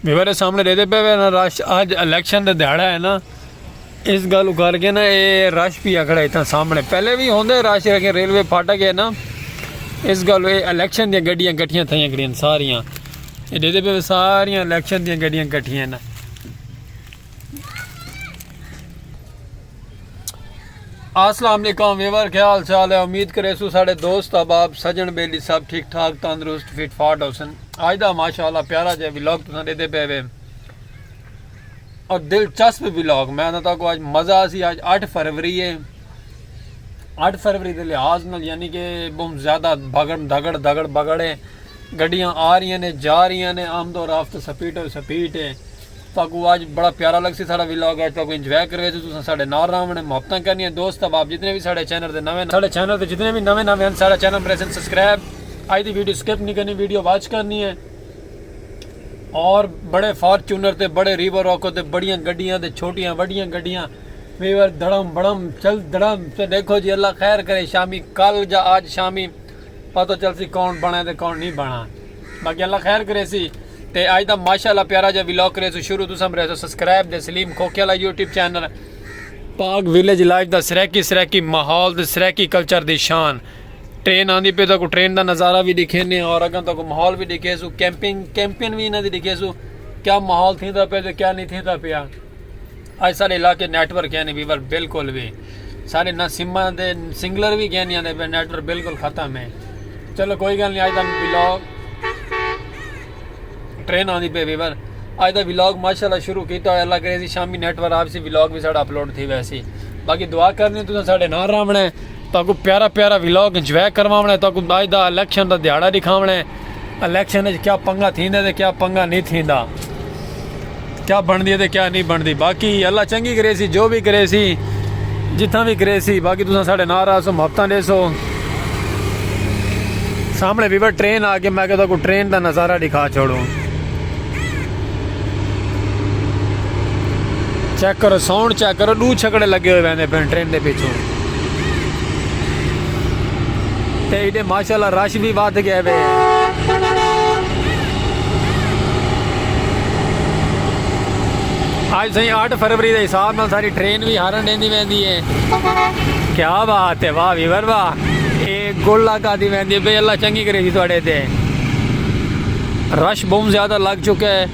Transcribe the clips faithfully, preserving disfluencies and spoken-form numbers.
میرے سامنے ݙیہدے پئے وے نا رش، اڄ الیکشن دا دھیاڑا ہے نا، اس ڳالھ کر کے نا اے رش پیا کھڑا اتھاں سامنے۔ پہلے وی ہوندے رش، لیکن ریلوے پھاٹک ہے نا، اس ڳالھ اے الیکشن دیاں گڈیاں کٹھیاں تھئیاں کھڑیاں ساریاں۔ اے ݙیہدے پئے وے ساریاں الیکشن دیاں گڈیاں کٹھیاں نا۔ السلام علیکم ویور، کیا حال چال ہے؟ امید کریسوں ساݙے دوست احباب سڄݨ ٻیلی سب ٹھیک ٹھاک، تندرست، فٹ فاٹ ہوسن۔ اڄ دا ماشاءاللہ پیارا جیہا ولاگ تساں ݙیہدے پئے وے۔ اور دلچسپ ولاگ، میں آہداں تہاکوں اڄ مزہ آسی۔ اڄ اٹھ فروری ہے، اٹھ فروری دے لحاظ نال یعنی کہ بہوں زیادہ بھگڑ دھگڑ دھگڑ بھگڑ ہے۔ گڈیاں آ رہیاں نے، جا رہیاں نے، آمد و رفت سپیڈ و سپیڈ ہے۔ تہاکوں اڄ بڑا پیارا لڳسی ساݙا ولاگ، اڄ تہاکوں انجوائے کرویسوں، تساں ساݙے نال رہوݨے، محبتاں کرنیاں۔ دوست احباب جتنے وی ساݙے چینل تے نویں، ساݙے چینل تے جتنے وی نویں نویں ہن، ساݙا چینل کریسن سبسکرائب۔ اڄ دی ویڈیو سکپ نہیں کرنی، ویڈیو واچ کرنی ہے۔ اور بڑے فارچونر تے بڑے ریور روکو تے بڑیاں گڈیاں تے چھوٹیاں وڈیاں گڈیاں، ویور دڑم بڑم چل دڑم۔ تے ݙیکھو جی، اللہ خیر کرے، شامی کل یا اڄ شامی پتہ چلسی کون بݨے تے کون نہیں بݨا۔ باقی اللہ خیر کریسی۔ تے اڄ دا ماشاءاللہ پیارا جیہا ولاگ کریسوں شروع، تساں کریسو سبسکرائب دے سلیم کھوکھے والا یوٹیوب چینل۔ پاک ویلیج لائف دا سرائیکی سرائیکی ماحول تے سرائیکی کلچر دی شان۔ ٹرین آندی پئی، تہاکوں ٹرین دا نظارہ وی ݙکھینے اور اڳاں تہاکوں ماحول وی ݙکھیسوں، کیمپنگ کیمپین وی انہاں دی ݙکھیسوں، کیا ماحول تھیندا پیا تے کیا نہیں تھیندا پیا۔ اڄ ساݙے علاقے نیٹ ورک ہے نہیں ویور بالکل وی۔ ساݙے نہ سماں دے سنگلر وی کہیں نہیں آندے پئے، نیٹ ورک بالکل ختم ہے۔ چلو کوئی ڳالھ نہیں، اڄ دا ولاگ ٹرین آندی پئی ویور۔ اڄ دا ولاگ ماشاءاللہ شروع کیتا ہویا، اللہ کریسی شامی نیٹ ورک آویسی، ولاگ وی ساݙا اپلوڈ تھی ویسی۔ باقی دعا کرنی تساں ساݙے نال رہوݨے، تہاکوں پیارا پیارا ولاگ انجوائے کرواوݨے، تہاکوں اڄ دا الیکشن دا دھیاڑا ݙکھاوݨے۔ الیکشن وچ کیا پنگا تھیندے تے کیا پنگا نہیں تھیندا، کیا بݨدی ہے تے کیا نہیں بݨدی۔ باقی اللہ چنڳی کریسی، جو وی کریسی، جتھاں وی کریسی۔ باقی تساں ساݙے نال رہسو، محبتاں ݙیسو۔ سامݨے ویور ٹرین آ ڳئی، میں کہ تہاکوں ٹرین دا نظارہ ݙکھا چھوڑوں۔ چیک کرو، ساؤنڈ چیک کرو، ݙو چھکڑے لڳے ہوئے ویندے پئے ٹرین دے پچھوں۔ تے ایݙے ماشاءاللہ رش وی ودھ ڳئے وے۔ اڄ سائیں اٹھ فروری دے حساب نال ساری ٹرین وی ہارن ݙیندی ویندی ہے۔ کیا بات ہے، واہ ویور واہ۔ اے گل لڳ آندی ویندی ہے، بھئی اللہ چنڳی کریسی تہاݙے تے۔ رش بہوں زیادہ لڳ چکا ہے۔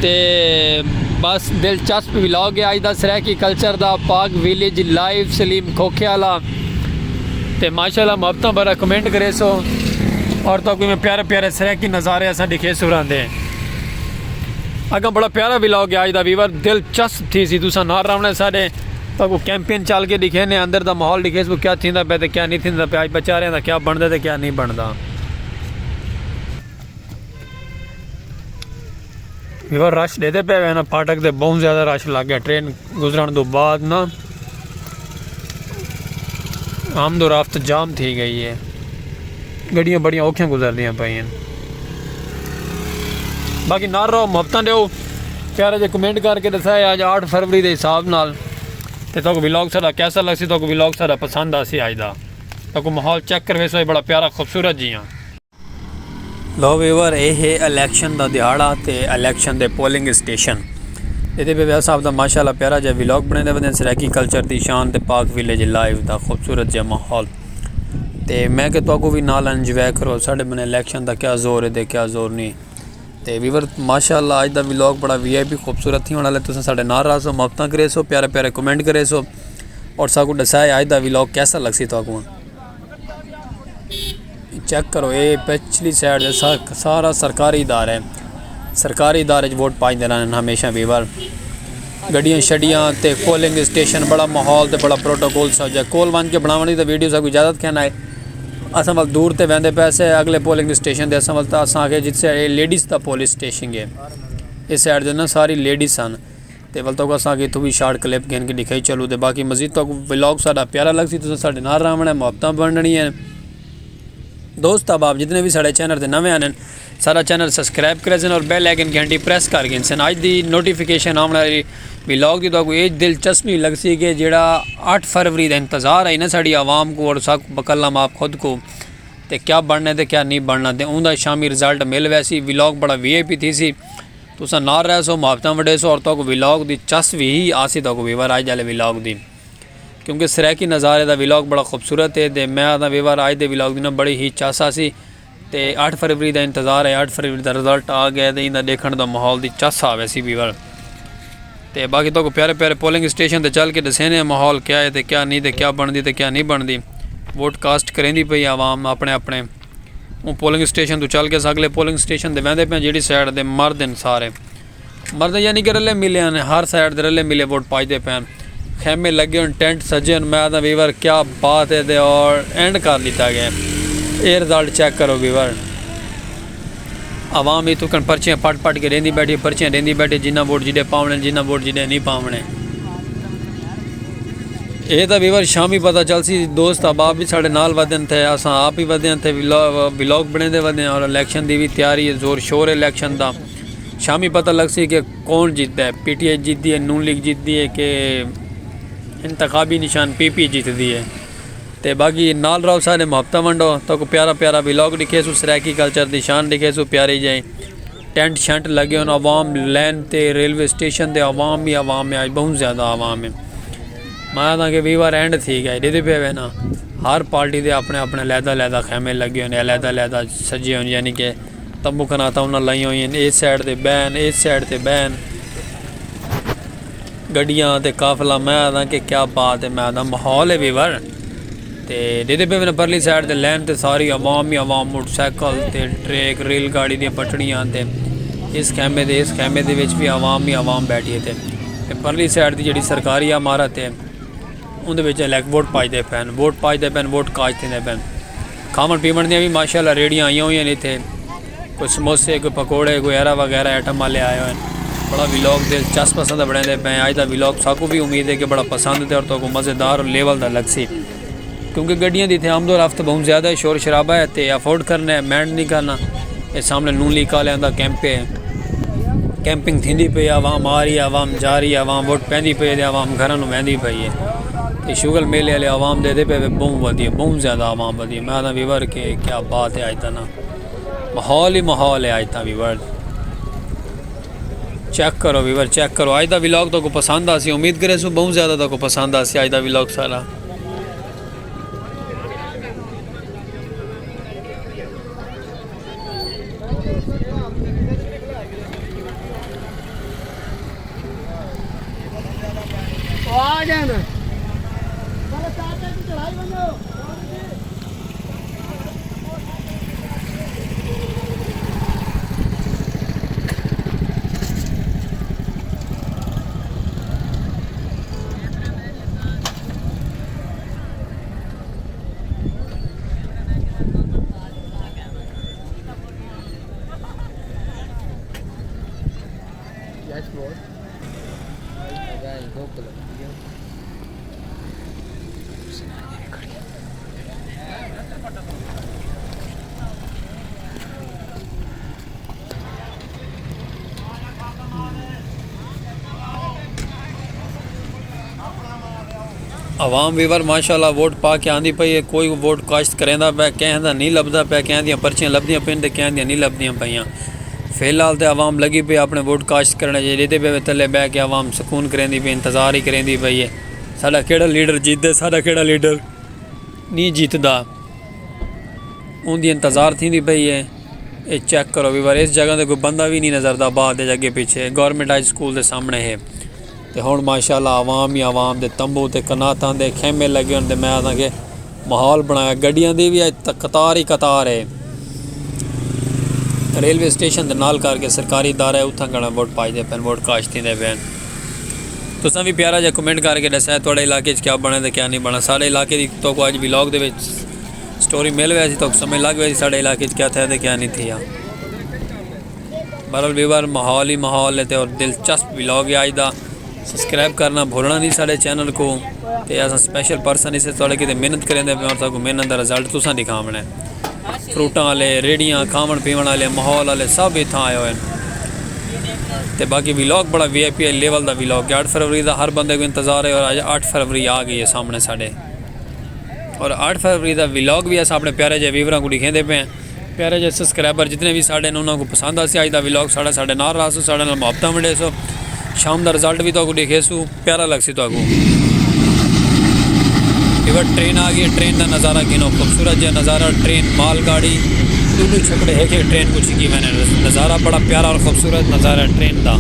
تے بس دلچسپ ولاگ ہے اڄ دا سرائیکی کلچر دا، پاک ویلیج لائیو سلیم کھوکھے والا۔ تے ماشاءاللہ محبتاں بھرا کمنٹ کریسو اور تہاکوں میں پیارے پیارے سرائیکی نظارے اساں ݙکھیسوں رہندے۔ اڳاں بڑا پیارا ولاگ ہے اڄ دا ویور، دلچسپ تھیسی، تساں نال رہوݨے ساݙے۔ تہاکوں کیمپین چل کے ݙکھینے، اندر دا ماحول ݙکھیسوں کیا تھیندا پیا تے کیا نہیں تھیندا پیا، اڄ بیچاریاں دا کیا بݨدا تے کیا نہیں بݨدا۔ ویور رش ݙیہدے پئے وے نا، پھاٹک تے بہوں زیادہ رش لڳ ڳیا۔ ٹرین گزرݨ توں بعد نا آمد و رفت جام تھی ڳئی ہے، گݙیاں بڑیاں اوکھیاں گزردیاں پئین۔ باقی نال رہو، محبتاں ݙیو، پیارے جے کمنٹ کر کے ݙسائے اڄ اٹھ فروری دے حساب نال تے تہاکوں ولاگ ساݙا کیسا لڳسی، تہاکوں ولاگ ساݙا پسند آسی اڄ دا۔ تہاکوں ماحول چیک کرویسو، بڑا پیارا خوبصورت جیہاں۔ لو ویور، اے ہے الیکشن دا دھیاڑا تے الیکشن دے پولنگ اسٹیشن۔ ایݙے پئے ویور صاحب دا ماشاءاللہ پیارا جیہا ولاگ بݨیندے ودن سرائیکی کلچر دی شان تے پاک ویلیج لائیو دا خوبصورت جیہا ماحول۔ تے میں کہ تہاکوں وی نال انجوائے کرو، ساݙے بنے الیکشن دا کیا زور ہے تے کیا زور نہیں۔ تے ویور ماشاءاللہ اڄ دا ولاگ بڑا وی آئی پی خوبصورت تھیوݨ والا ہے، تساں ساݙے نال رہسو، محبتاں کریسو، پیارے پیارے کمنٹ کریسو اور ساکوں ݙسائے اڄ دا ولاگ کیسا لڳسی تہاکوں۔ چیک کرو، اے پچھلی سائیڈ دے سا-، سارا سرکاری ادارہ ہے۔ سرکاری ادارے اچ ووٹ پائی دے رہندے ہمیشہ ویور۔ گڈیاں شڈیاں تے پولنگ اسٹیشن، بڑا ماحول تے بڑا پروٹوکول سجا۔ کول ونج کے بناوݨ دی تاں ویڈیو ساکوں اجازت کائنی۔ اساں ول دور تے ویندے پئے سے اگلے پولنگ اسٹیشن تے، اساں ول تاں اساں آکھیا جتھے اے لیڈیز دا پولنگ اسٹیشن ہے۔ اس سائیڈ تے نا ساری لیڈیز ہن۔ تے ول تہاکوں اساں آکھیا اتھوں وی شارٹ کلپ گھن کے ݙکھائی چلوں۔ تے باقی مزید تہاکوں ولاگ ساݙا پیارا لڳسی، تساں ساݙے نال رہوݨا ہے، محبتاں ونڈݨی ہے۔ دوست احباب جتنے وی ساݙے چینل تے نویں آندن، سارا چینل سبسکرائب کریسن اور بیل آئیکن گھنٹی پریس کر گھنسن۔ اج دی نوٹیفیکیشن آوݨ آلی ولاگ دی تہاکوں اے دلچسپی لڳسی کہ جیڑھا اٹھ فروری دا انتظار ہے نا ساݙی عوام کوں اور ساکوں بکلام آپ خود کوں، تے کیا بݨنا تے کیا نی بݨنا، تے اوندا شامی رزلٹ مل ویسی۔ ولاگ بڑا وی آئی پی تھیسی۔ تساں نال رہسو، محبتاں ونڈیسو اور تہاکوں ولاگ دی چس وی ہی آسی تہاکوں ویور اج آلے ولاگ دی۔ کیونکہ سرائیکی نظارے دا ولاگ بڑا خوبصورت ہے، تے میں آہداں ویور اج دے ولاگ دی نا بڑی ہی چس آسی۔ تے اٹھ فروری دا انتظار ہے، اٹھ فروری دا رزلٹ آ ڳئے تے ایندا ݙیکھݨ دا ماحول دی چس آ ویسی ویور۔ تے باقی تہاکوں پیارے پیارے پولنگ اسٹیشن تے چل کے ݙسینے ہیں ماحول کیا ہے تے کیا نی، تے کیا بݨدی تے کیا نی بݨدی۔ ووٹ کاسٹ کریندی پئی عوام اپݨے اپݨے۔ اوں پولنگ اسٹیشن توں چل کے اساں اڳلے پولنگ اسٹیشن تے ویندے پئے ہیں، جیڑھی سائیڈ دے مرد ہن سارے۔ مرد یعنی کہ رلے ملے ہن، ہر سائیڈ دے رلے ملے ووٹ پاجدے پئے ہن۔ خیمے لڳے ہن، ٹینٹ سجے ہن، میں آہداں ویور کیا بات ہے تے اور اینڈ کر ݙتا ڳئے۔ اے رزلٹ چیک کرو ویور۔ عوام اتھوں کن پرچیاں پٹ پٹ کے ݙیندی ٻیٹھی، پرچیاں ݙیندی ٻیٹھی، جنہاں ووٹ جݙے پاوݨے، جنہاں ووٹ جݙے نی پاوݨے۔ اے تاں ویور شامی پتہ چلسی، دوست احباب وی ساݙے نال ودھن تھے، اساں آپ وی ودھے ہیں تھے، ولا-، ولاگ بݨیندے ودھے ہیں اور الیکشن دی وی تیاری ہے، زور شور ہے الیکشن دا۔ شامی پتہ لڳسی کہ کون جیتدا ہے، پی ٹی آئی جیتدی ہے، نون لیگ جیتدی ہے کہ انتخابی نشان پی پی جیتدی ہے۔ تے باقی نال رہو سارے، محبتاں ونڈو، تہاکوں پیارا پیارا ولاگ ݙکھیسوں، سرائیکی کلچر دی شان ݙکھیسوں پیاری جئیں۔ ٹینٹ شینٹ لڳے ہن، عوام لین تے ریلوے اسٹیشن تے عوام ہی عوام ہے، اڄ ٻہوں زیادہ عوام ہے۔ میں آہداں کہ ویور اینڈ تھی ڳئے، ݙیہدے پئے وے نا، ہر پارٹی دے اپݨے اپݨے علیحدہ علیحدہ خیمے لڳے ہوئے نے، علیحدہ علیحدہ سجے ہوئے نے، یعنی کہ تمبو کناتاں انہاں لائیاں ہوئیاں ہن، اے سائیڈ تے ٻہن، اے سائیڈ تے ٻہن۔ گڈیاں تے قافلہ، میں آہداں کہ کیا بات ہے، میں آہداں ماحول ہے ویور۔ تے ݙیہدے پئے وے نا پرلی سائیڈ تے لین تے ساری عوام ہی عوام، موٹر سائیکل تے ٹریک، ریل گاڑی دیاں پٹڑیاں تے اس خیمے دے، اس خیمے دے وچ وی عوام ہی عوام ٻیٹھی ہے تے، تے پرلی سائیڈ دی جیڑھی سرکاری عمارت ہے، اوندے وچ الیکٹ ووٹ پاجدے پئے ہن، ووٹ پاجدے پئے ہن، ووٹ کاسٹ تھیندے پئے ہن۔ کھاوݨ پیوݨ دیاں وی ماشاءاللہ ریڑھیاں آئیاں ہوئیاں نے اتھے، کوئی سموسے، کوئی پکوڑے، کوئی ایرا وغیرہ آئٹم والے آئے ہوئے ہن۔ بڑا ولاگ دلچسپ اساں دا بݨیندے پئے ہیں۔ اڄ دا ولاگ ساکوں وی امید ہے کہ بڑا پسند تے اور تہاکوں مزیدار اور لیول دا لڳسی، کیونکہ گڈیاں دی اتھے آمد و رفت ٻہوں زیادہ ہے، شور شرابہ ہے تے افورڈ کرنا ہے، مینڈ نہیں کرنا۔ اے سامݨے نون لیگ آلیاں دا کیمپ ہے، کیمپنگ تھیندی پئی ہے، عوام آ رہی ہے، عوام جا رہی ہے، عوام ووٹ پیندی پئی ہے تے عوام گھراں نوں ویندی پئی ہے۔ تے شغل میلے آلے عوام ݙیہدے پئے وے، ٻہوں ودھیا، ٻہوں زیادہ عوام ودھیا۔ میں آہداں ویور کہ کیا بات ہے، اڄ تاں نا ماحول ہی ماحول ہے اڄ تاں ویور۔ چیک کرو ویور، چیک کرو، اڄ دا ولاگ تہاکوں پسند آسی، امید کریسوں ٻہوں زیادہ تہاکوں پسند آسی اڄ دا ولاگ سارا۔ عوام ویور ماشاءاللہ ووٹ پا کے آندی پئی ہے، کوئی ووٹ کاشت کریندا پیا، کہیں دا نہیں لبھدا پیا، کہیں دیاں پرچیاں لبھدیاں پئین تے کہیں دیاں نہیں لبھدیاں پئیاں۔ فی الحال تے عوام لگی پئی اپݨے ووٹ کاشت کرݨ، جے ݙیہدے پئے وے تلے ٻہہ کے عوام سکون کریندی پئی، انتظار ہی کریندی پئی ہے، ساݙا کیڑھا لیڈر جیتدے، ساݙا کیڑھا لیڈر نہیں جیتدا۔ اوندی انتظار تھیندی پئی ہے۔ اے چیک کرو ویور، اس جگہ تے کوئی بندہ وی نہیں نظردا، بعد اچ اڳے پچھے گورنمنٹ ہائی سکول دے سامݨے ہے۔ تے ہݨ ماشاءاللہ عوام ہی عوام دے تمبو تے کناتاں دے خیمے لڳے ہن تے میں آہداں کہ ماحول بݨایا، گڈیاں دی وی اڄ ت-، قطار ہی قطار ہے۔ ریلوے اسٹیشن دے نال کر کے سرکاری ادارہ ہے، اتھاں کݨا ووٹ پاجدے پئین، ووٹ کاشت تھیندے پئین۔ تساں وی پیارا جیہا کمنٹ کر کے ݙسایا تہاݙے علاقے اچ کیا بݨے تے کیا نہیں بݨا۔ ساݙے علاقے دی تہاکوں اڄ ولاگ دے وچ سٹوری مل ویسی، تہاکوں سمجھ لڳ ویسی ساݙے علاقے اچ کیا تھیا تے کیا نہیں تھیا۔ بہرحال ویور، ماحول ہی ماحول ہے تے اور دلچسپ ولاگ ہے اڄ دا۔ سبسکرائب کرݨا بھلݨا نہیں ساݙے چینل کوں۔ تے اساں سپیشل پرسن اسے تہاݙے کیتے محنت کریندے پئے اور تہاکوں محنت دا رزلٹ تساں ݙکھاوݨا ہے۔ فروٹاں والے، ریڑھیاں، کھاوݨ پیوݨ والے، ماحول والے سب اتھاں آئے ہوئے ہن۔ تے باقی ولاگ بڑا وی آئی پی لیول دا ولاگ ہے۔ اٹھ فروری دا ہر بندے کوں انتظار ہے اور اڄ اٹھ فروری آ ڳئی ہے سامݨے ساݙے۔ اور اٹھ فروری دا ولاگ وی اساں اپݨے پیارے جے ویوراں کوں ݙکھیندے پئے ہیں۔ پیارے جے سبسکرائبر جتنے وی ساݙے ہن، انہاں کوں پسند آسی اڄ دا ولاگ ساݙا، ساݙے نال رہسو، ساݙے نال محبتاں ونڈیسو۔ شام دا رزلٹ وی تہاکوں ݙکھیسوں، پیارا لڳسی تہاکوں۔ ویور ٹرین آ ڳئی ہے، ٹرین دا نظارہ گھنو، خوبصورت جیہا نظارہ، ٹرین، مال گاڑی، ݙو ݙو چھکڑے ہک ہک ٹرین کوں چھکی ویندے۔ نظارہ بڑا پیارا اور خوبصورت نظارہ ہے ٹرین دا۔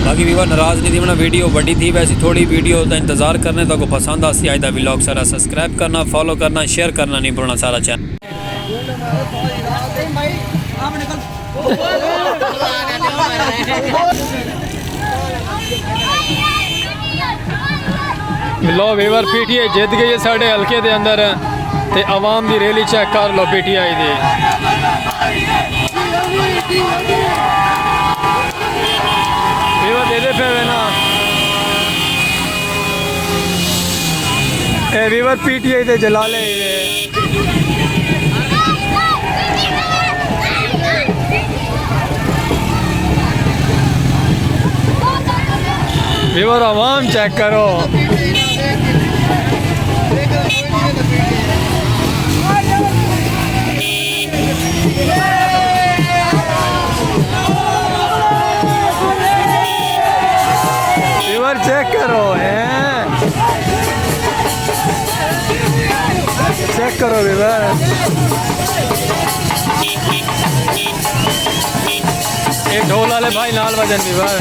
باقی ویور ناراض نہیں تھیوݨا، ویڈیو وݙی تھی ویسی تھوڑی، ویڈیو دا انتظار کرݨے، تہاکوں پسند آسی۔ اڄ دا ولاگ ساݙا سبسکرائب کرݨا، فالو کرݨا، شیئر کرݨا نہیں بھلݨا ساݙا channel. Love viewer, P T I جیت ڳئی ہے ساݙے حلقے دے اندر، تے عوام دی ریلی چیک کر لو پی ٹی آئی دی۔ ویور ݙیہدے پئے وے نا۔ اے ویور پی ٹی آئی دے جلالے ہی وے۔ ویور عوام چیک کرو۔ ویور چیک کرو، ہیں؟ چیک کرو ویور۔ اے ڈھول والے بھائی نال وڄن ویور۔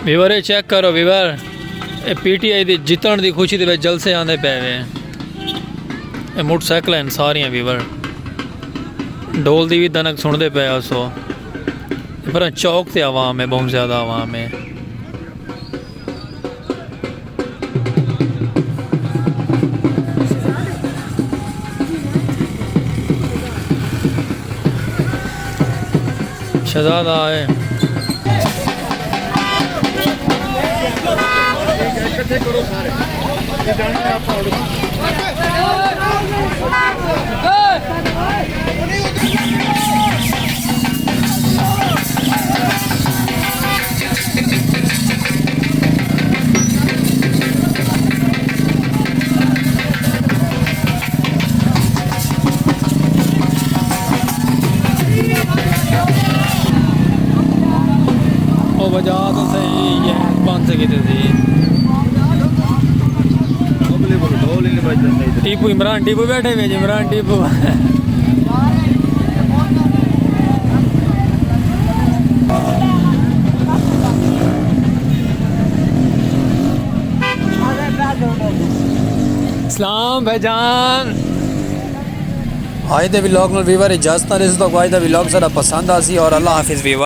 ویور، اے چیک کرو ویور، اے پی ٹی آئی دی جتݨ دی خوشی دے وچ جلسے آندے پئے وے۔ اے موٹر سائیکل ہن ساریاں ویور، ڈھول دی وی دنک سݨدے پئے ہاسو۔ پر چوک تے عوام ہے، بہت زیادہ عوام ہے۔ شہزادہ آئے۔ او وجہ تو صحیح ہے، پانچ سو کیتے تھی۔ ٹیپو عمران، ٹیپو بیٹھے ہوئے جی، عمران ٹیپو۔ سلام بھائی جان۔ آج دے ولاگ نال ویور اجازت، رسو تو آج دا ولاگ سارا پسند آسی اور اللہ حافظ ویور۔